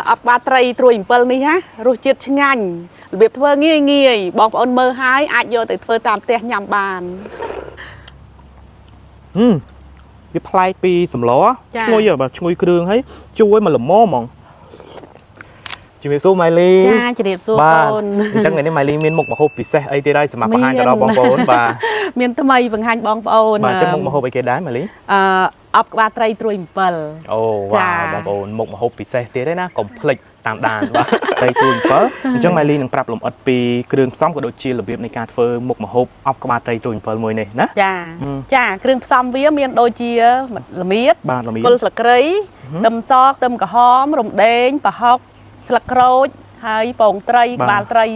អប់ក្បាលត្រីត្រួយអំពិលនេះណារសជាតិឆ្ងាញ់របៀបធ្វើងាយងាយបងប្អូនមើលហើយអាចយកទៅធ្វើតាមផ្ទះញ៉ាំបាន ហឹមវាប្លែកពីសម្ល ចា ឈ្ងុយហ៎បាទឈ្ងុយគ្រឿងហើយជួយមកល្មមហ្មងជំរាបសួរម៉ៃលី ចាជម្រាបសួរ បាទ កូន អញ្ចឹងថ្ងៃនេះម៉ៃលីមានមុខម្ហូបពិសេសអីទៀតហើយសម្រាប់បង្ហាញ មាន ទៅដល់បងប្អូនបាទ មានថ្មីបង្ហាញបងប្អូន បាទអញ្ចឹងមុខម្ហូបអីគេដែរម៉ៃលី អឺអប់ក្បាលត្រីត្រួយអំពិល អូ ចា វ៉ាវបងប្អូនមុខម្ហូបពិសេសទៀតឯណាកុំភ្លេចតាមដានបាទត្រីទួយអំពិលអញ្ចឹងម៉ៃលីនឹងប្រាប់លម្អិតពីគ្រឿងផ្សំក៏ដូចជារបៀបនៃការធ្វើមុខម្ហូបអប់ក្បាលត្រីទួយអំពិលមួយនេះណា ចា ហឹម ចាគ្រឿងផ្សំវាមានដូចជាល្មៀត បាទល្មៀត គល់ស្លឹកគ្រៃខ្ទឹមសខ្ទឹមក្រហមរំដេងប្រហុកស្លឹកក្រូចហើយពងត្រី បាទ ក្បាលត្រី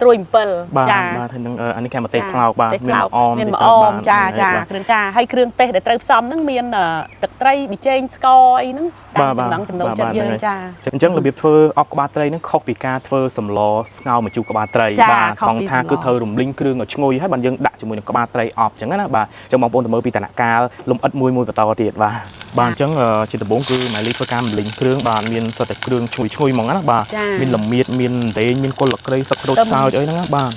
ត្រួយអំពិល បាទ ចា បាទហើយនឹងអានេះគេម្ទេសផ្លោកបាទ ទេស មាន ផ្លោក ម្អម មាន ទៀត ម្អម បាទ ចាចា ហ្នឹងហើយបាទ គ្រឿងចាហើយគ្រឿងទេសដែលត្រូវផ្សំហ្នឹងមានទឹកត្រីប៊ីចេងស្ករអីហ្នឹងតាម បាទ ចំណង់ចំណូលចិត្ត បាទ យើងចា អញ្ចឹងរបៀបធ្វើអប់ក្បាលត្រីហ្នឹងខុសពីការធ្វើសម្លស្ងោរម្ជូរក្បាលត្រី ចា បាទ ខុស ថងថា ពីសម្ល គឺត្រូវរំលីងគ្រឿងឲ្យឈ្ងុយហើយបានយើងដាក់ជាមួយនឹងក្បាលត្រីអប់អញ្ចឹងណាបាទអញ្ចឹងបងប្អូនទៅមើលពីតនកាលលំអិតមួយមួយបន្តទៀតបាទបាទអញ្ចឹងជាដំបូងគឺម៉ៃលីធ្វើការរំលីងគ្រឿងបាទមានសុទ្ធតែគ្រឿងឈ្ងុយឈ្ងុយហ្មងណាបាទ ចា មានល្មៀតមានរំដេងមានគល់លក្រីសឹកក្រូច ទឹម សើចអីហ្នឹងណាបាទ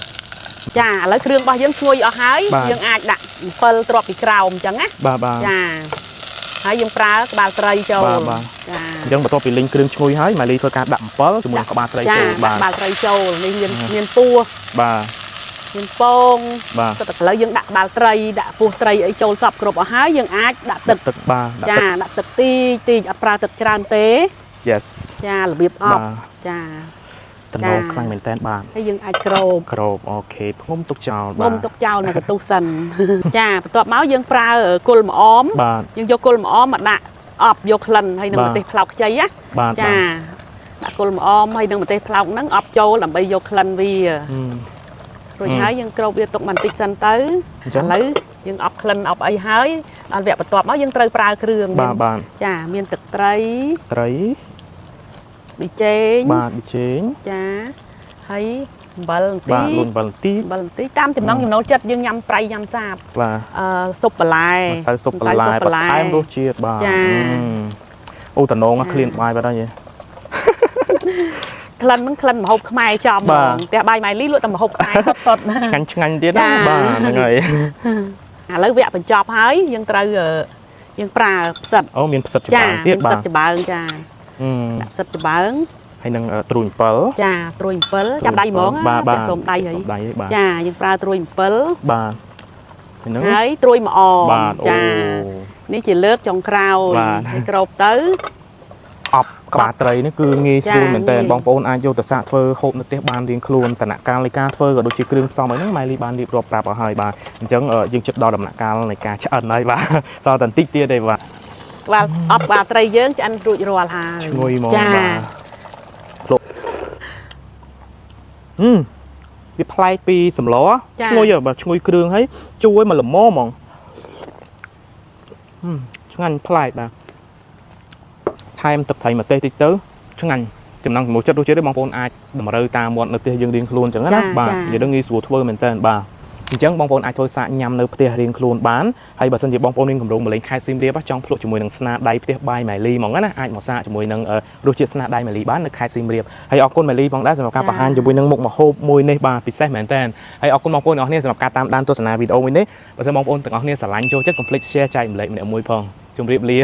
ចាឥឡូវគ្រឿងរបស់យើងឈ្ងុយអស់ហើយ បាទ យើងអាចដាក់អំពិលទ្រាប់ពីក្រោមអញ្ចឹងណា បាទបាទ ចាហើយយើងប្រើក្បាលត្រីចូល បាទបាទ ចា អញ្ចឹងបន្ទាប់ពីលីងគ្រឿងឈ្ងុយហើយម៉ៃលីធ្វើការដាក់អំពិលជាមួយនឹងក្បាលត្រី ចា ចូលបាទ ដាក់ក្បាលត្រីចូលនេះមានមានពោះ បាទ មានពង បាទ ទៅតែឥឡូវយើងដាក់ក្បាលត្រីដាក់ពោះត្រីអីចូលសពគ្រប់អស់ហើយយើងអាចដាក់ទឹក ទឹកបាទដាក់ ចា ទឹក ដាក់ទឹកតិចតិចអត់ប្រើទឹកច្រើនទេ Yes ចារបៀបអប់ បាទ ចា តំណងខ្លាំងមែនតើបាទ ហើយយើងអាចគ្រប ក្រប OK ផ្ងុំទុកចោល ងុំទុកចោលមកសន្ទុះសិន ចាបន្ទាប់មកយើងប្រើគល់ម្អម បាទ យើងយកគល់ម្អមមកដាក់អប់យកក្លិនហើយនឹង បាទ ម្ទេសផ្លោកខ្ចីណា បាទ ចាដាក់គល់ម្អមហើយនឹងម្ទេសផ្លោកហ្នឹងអប់ចូលដើម្បីយកក្លិនវា បាទ រួចហើយយើងគ្របវាទុកបន្តិចសិនទៅ អញ្ចឹង ឥឡូវយើងអប់ក្លិនអប់អីហើយដល់វគ្គបន្ទាប់មកយើងត្រូវប្រើគ្រឿង បាទបាទ ចាមានទឹកត្រី ត្រី ប៊ីចេង បាទប៊ីចេង ចាហើយអំបិលបន្តិ បាទលូ ច នអំបិលបន្តិច អំបិលបន្តិចតាមចំណង់ចំណូលចិត្តយើងញ៉ាំប្រៃញ៉ាំសាប បាទ អឺស៊ុបបន្លែ ម្សៅស៊ុបបន្លែ ម្សៅស៊ុប បន្ថែមរសជាតិបាទ ចា អូតំណងឃ្លានបាយបាត់ហើយ ក្លិនហ្នឹងក្លិនម្ហូបខ្មែរចំហ្ម បាទ ងផ្ទះបាយម៉ៃលីលក់តែម្ហូបខ្មែរសុទ្ធសុទ្ធណា ឆ្ងាញ់ឆ្ងាញ់ទៀតណា ចា បាទហ្នឹងហើយ ឥឡូវវគ្គបញ្ចប់ហើយយើងត្រូវយើងប្រើផ្សិត អូមានផ្សិត ចា ចម្បើងទៀត មានផ្ បាទ សិតចម្បើងចា អឺ ដាក់ផ្សិតចម្បើង ហើយនឹងត្រួយអំពិល ចាត្រួយអំពិលចាប់ដៃហ្មង បាទបាទ សូមដៃហើយ សូមដៃហើយបាទ ចាយើងប្រើត្រួយអំពិល បាទហើយនឹង ហើយត្រួយម្អម បាទអូ ចានេះជាលើកចុងក្រោយ បាទ ហើយគ្របទៅ អប់ក្បាលត្រីនេះគឺងាយស្រួល ចា មែនតើ ងាយ បងប្អូនអាចយកទៅសាកធ្វើហូបនៅផ្ទះបានរៀងខ្លួនតនកាលនៃការធ្វើក៏ដូចជាគ្រឿងផ្សំអីហ្នឹងម៉ៃលីបានរៀបរាប់ប្រាប់អស់ហើយបាទអញ្ចឹងយើងជិតដល់ដំណាក់កាលនៃការឆ្អិនហើយបាទសល់តែបន្តិចទៀតទេបាទ ក្បាលអប់ក្បាលត្រីយើងឆ្អិនរួចរាល់ហើយ ឈ្ងុយហ្មង ចា បាទភ្លុកហឹមវាប្លែកពីសម្ល ចា ឈ្ងុយហ៎បាទឈ្ងុយគ្រឿងហើយជួយមកល្មមហ្មងហឹមឆ្ងាញ់ប្លែកបាទថែមទឹកត្រីម្ទេសតិចទៅឆ្ងាញ់ចំណង់ចំណូលចិត្តរសជាតិទេបងប្អូនអាចតម្រូវតាមមាត់នៅផ្ទះយើងរៀងខ្លួនអញ្ចឹងណា ចា បាទ ចា និយាយទៅងាយស្រួលធ្វើមែនតើបាទអញ្ចឹងបងប្អូនអាចធ្វើសាកញ៉ាំនៅផ្ទះរៀងខ្លួនបានហើយបើសិនជាបងប្អូនមានកម្រងមកលេងខេត្តសៀមរាបចង់ភ្លក់ជាមួយនឹងស្នាដៃផ្ទះបាយម៉ែលីហ្មងណាអាចមកសាកជាមួយនឹងរសជាតិស្នាដៃម៉ែលីបាននៅខេត្តសៀមរាបហើយអរគុណម៉ែលីផងដែរសម្រាប់ការបង្ហាញជាមួយនឹងមុខម្ហូបមួយនេះបាទពិសេសមែនតើហើយអរគុណបងប្អូនទាំងអស់គ្នាសម្រាប់ការតាមដានទស្សនាវីដេអូមួយនេះបើសិនបងប្អូនទាំងអស់គ្នាស្រឡាញ់ចូលចិត្តកុំភ្លេច share ចែករំលែកម្នាក់មួយផងជម្រាបលា